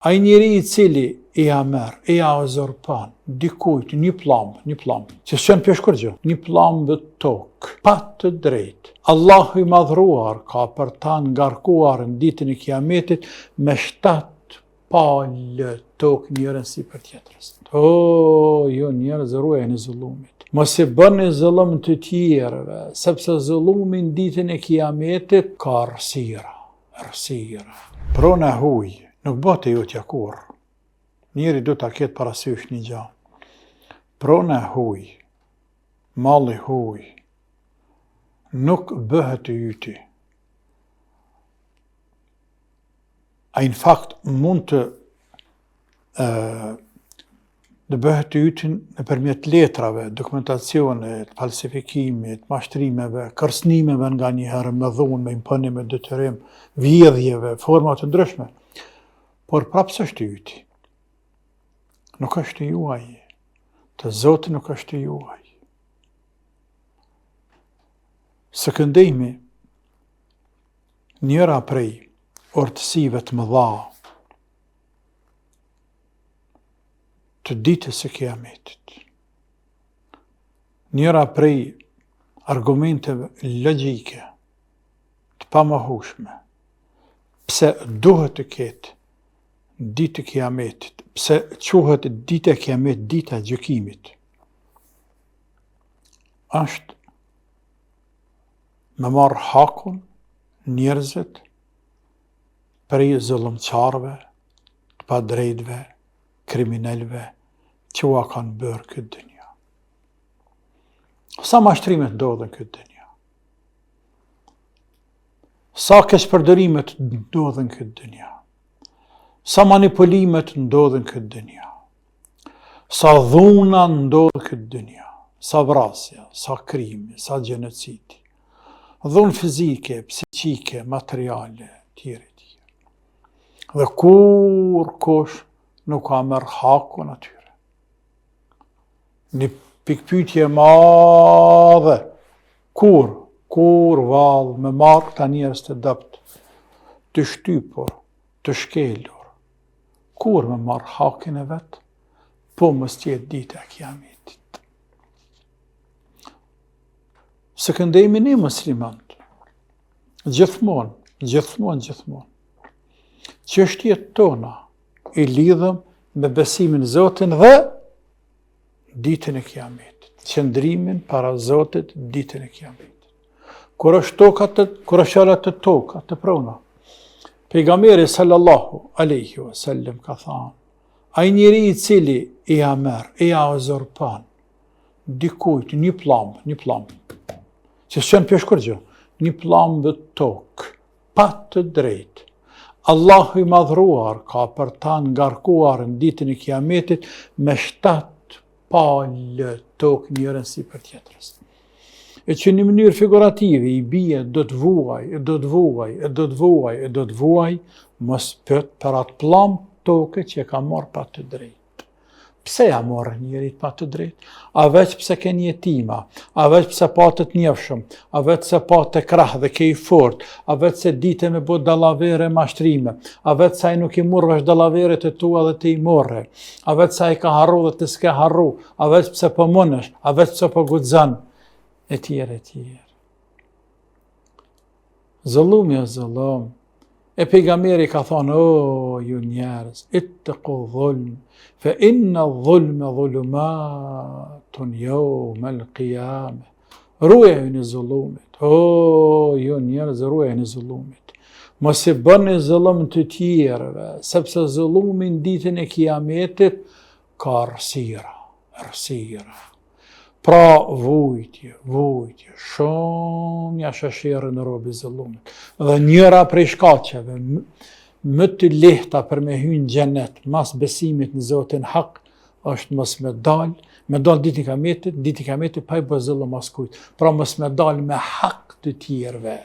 Ai njeri i cili ia merr, ia uzurpon dikujt një pllambë, një pllambë, që s'çon peshë kurgjë, një pllambë tokë, pa të drejtë. Allahu i madhruar ka për ta ngarkuar në ditën e Kiametit me shtatë palë tokë njërën sipër tjetrës. O, ju njerëz ruajuni zullumit. Mos i bëni zullum të tjerëve, sepse zullumi në ditën e Kiametit ka errësira. Errësira. Prona e huj nuk bëhet e jotja kurrë. Njeri duhet ta ketë parasysh një gja. Prona e huj, malli i huj, nuk bëhet i yti. Ai në fakt mund të ë të bëhet i yti nëpërmjet letrave, dokumentacionit, falsifikimit, mashtrimeve, kërcënimeve nganjëherë me dhunë, me imponim, me detyrim, vjedhjeve, forma të ndryshme. Por prapë s'është i yti. Nuk është i juaj. Te Zoti nuk është i juaj. Së këndejmi, njëra prej urtësive të mëdha të ditës së kiametit. Njëra prej argumenteve logjike të pamohueshme, pse duhet të ketë ditë të kiametit, pse quhet dita e kiametit dita e gjykimit, është me marrë hakun njerëzit prej zullumqarëve, të padrejtëve, kriminelëve që ua kanë bërë këtë dynja. Sa mashtrime ndodhen këtë dynja? Sa keqpërdorimet ndodhen këtë dynja? Sa manipulimet ndodhen këtë dynja? Sa dhuna ndodh këtë dynja? Sa vrasja, sa krimi, sa gjenocidi? Dhunë fizike, psiqike, materiale, tjere, tjere. Dhe kurkush nuk ua merr hakun atyre. Një pikëpyetje e madhe, kur, kur vallë me marrë këta njerëz të dobët, të shtypur, të shkelur, kur me marrë hakin e vet, po mos t'jetë dita e kiametit. Së këndejmi ne muslimant, gjithmonë, gjithmonë, gjithmonë, çështjet tona i lidhëm me besimin Zotin dhe ditën e kiametit, qëndrimin para Zotit ditën e kiametit. Kur është toka të, kur është fjala te toka, te prona. Pejgamberi sallallahu alaihi wasallam ka thënë, ai njeri i cili ia merr, ia uzurpon dikujt një pllambë, një pllambë. Që s'çon peshë kurgjë, një pllambë tokë, pa të drejtë. Allahu i madhruar ka për ta ngarkuar në ditën e kiametit me shtatë palë tokë njërën sipër tjetrës. E që në mënyrë figurative i bie do të vuaj, e do të vuaj, e do të vuaj, e do të vuaj, mos pyet për atë pllambë toke që e ka marrë pa të drejtë. Pse ja morë njerit pa të drejtë? A veç pse ke një jetima? A veç pse pate të njofshëm? A veç pse pate krah dhe ke i fort? A veç se dite me bo dallavere mashtrime? A veç se ai nuk i murr vesh dallaveret e tua dhe ti i morre? A veç se ai ka harru dhe ti s'ke harru? A veç pse po munesh? A veç pse po guxon? E tjerë, e tjerë. Zullumi është zullum. E pejgamberi ka thonë, o, ju njerëz, itteku dhulm, fe inne dhulme dhulumatun jeumel kijame. Ruajuni zullumit, o, ju njerëz, ruajuni zullumit. Mos i bëni zullum të tjerëve, sepse zullumi në ditën e kiametit ka errësira, errësira. Pra vujtje, vujtje, shumë ja sheh sherrin robi zullumit. Dhe njëra prej shkaqeve më të lehta për me hy në xhenet, mas besimit në Zotin Hak, është mos me dal, me dal ditën e kiametit, ditën e kiametit pa i bë zullum askujt. Pra mos me dal me hak të tjerëve.